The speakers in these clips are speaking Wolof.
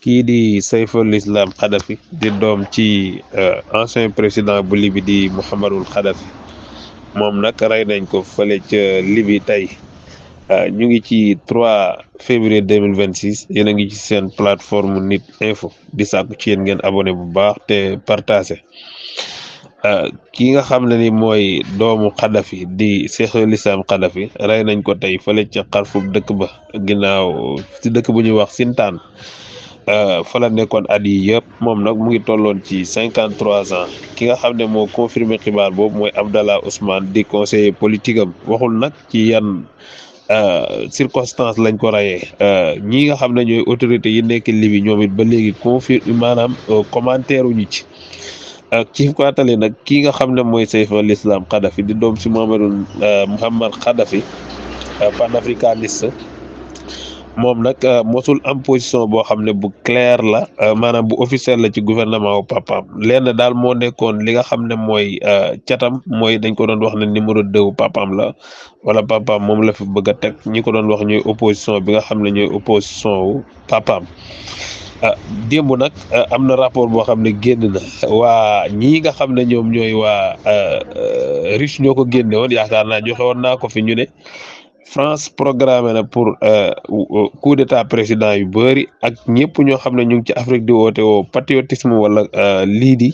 kii di Saiful Islam Kadhafi di doom ci ancien président bu Libi di Mouammarul Kadhafi moom nag rey nañ ko fële ca Libi tey ñu ngi ci 3 février 2026 yéen a ngi ci seen plateforme Nit Info di sàkku ci yéen ngeen abonné bu baax te partagé ki nga xam ne ni mooy doomu Kadhafi di Saiful Islam Kadhafi rey nañ ko tey fële ca Xarfub dëkk ba ginnaaw ci dëkk bu ñuy wax Sintaan fa la nekkoon at yi yëpp moom nag mu ngi tolloon ci 53 ans ki nga xam ne moo confirmé xibaar boobu mooy Abdallah Ousmane di conseiller politique am waxul nag ci yan circonstance lañ ko rayee ñi nga xam ne ñooy autorité yi nekk Libi ñoom it ba léegi confirme maanaam commentaire uñu ci fàttali nag kii nga xam ne mooy Saiful Islam Kadhafi di doom si Mouammar Kadhafi panafricaniste moom nag mosul am position boo xam ne bu clair la maanaam bu officiel la ci gouvernement wu papaam lenn daal moo nekkoon li nga xam ne mooy catam mooy dañ ko doon wax ne numéro 2 wu papaam la wala papaam moom la fi bëgg a teg ñi ko doon wax ñooy opposition bi nga xam ne ñooy opposition wu papaam démb nag am na rapport boo xam ne génn na waa ñii nga xam ne ñoom ñooy waa riche ñoo ko génne woon yaakaar naa joxe woon naa ko fi ñu ne France programmé na pour coup d'état président yu bëri ak ñëpp ñoo xam ne ñu ngi ci Afrique di woote woo patriotisme wala lii di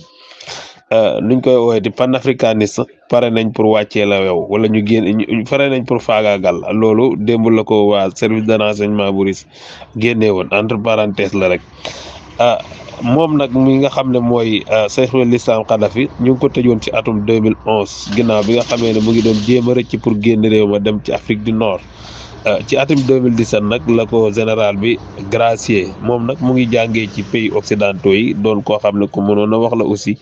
nuñ koy woowee di panafricaniste pare nañ pour wàccee la yow wala ñu génn pare nañ pour faagaagal loolu démb la ko waa service de renseignement bu RIS génnee woon entre parenthèses la rek moom nag mi nga xam ne mooy Saiful Islam Kadhafi ñu ngi ko tëjoon ci atum 2011 ginnaaw bi nga xamee ne mu ngi doon jéem a rëcc pour génn réew ma dem ci Afrique du Nord ci atum 2017 nag la ko général bi gracier moom nag mu ngi jàngee ci pays occidentaux yi doon koo xam ne ku mënoon a wax la aussi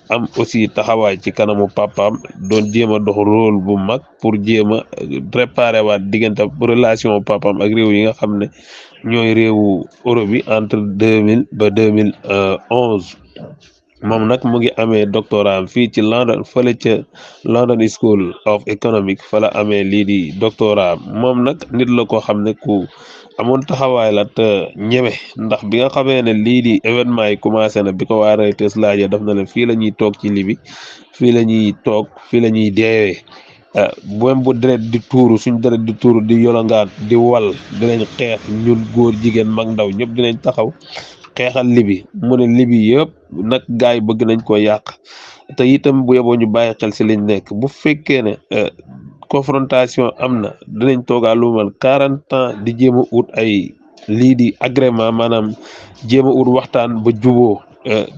am aussi taxawaay ci kanamu papaam doon jéem a dox rôle bu mag pour jéem a préparer waat diggante relation papaam ak réew yi nga xam ne ñooy réewu Europe bi entre 2000 ba 2011 moom nag mu ngi amee doctorat fii ci London fële ca London School of Economics fa la amee lii di doctorat moom nag nit la koo xam ne ku amoon taxawaay la te ñeme ndax bi nga xamee ne lii di événement yi commencé na bi ko waa Reuters laajee daf na leen fii la ñuy toog ci Libi fii la ñuy toog fii la ñuy deewee même bu deret di tuuru suñ deret di tuuru di yolongaan di wal dinañ xeex ñun góor jigéen mag ndaw ñëpp dinañ taxaw xeexal Libi mu ne Libi yëpp nag gaay bëgg nañ ko yàq te itam bu yeboo ñu bàyyi xel si liñ nekk bu fekkee ne confrontation am na dinañ toogaa lu mal 40 ans di jéem a ut ay lii di agrément maanaam jéem a ut waxtaan ba juboo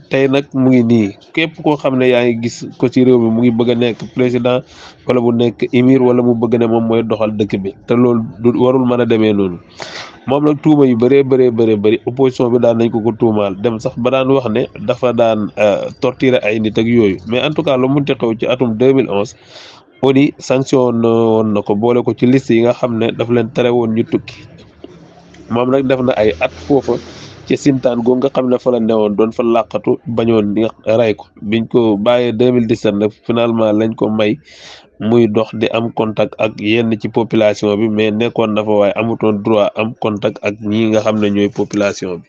tey nag mu ngi nii képp koo xam ne yaa ngi gis ko ci réew mi mu ngi bëgg a nekk président wala bu nekk émir wala mu bëgg ne moom mooy doxal dëkk bi te loolu du warul mën a demee noonu moom nag tuuma yu bëri opposition bi daan nañ ko tuumaal dem sax ba daan wax ne dafa daan torturer ay nit ak yooyu mais en tout cas lu munti xew ci atum 2011 ONU sanction woon na ko boole ko ci liste yi nga xam ne daf leen tere woon ñu tukki moom nag def na ay at foofa ci Sintaan googu nga xam ne fa la newoon doon fa làqatu bañoon di rey ko biñ ko bàyyee 2017 nag finalement lañ ko may muy dox di am contact ak yenn ci population bi mais nekkoon na fa waaye amutoon droit am contact ak ñi nga xam ne ñooy population bi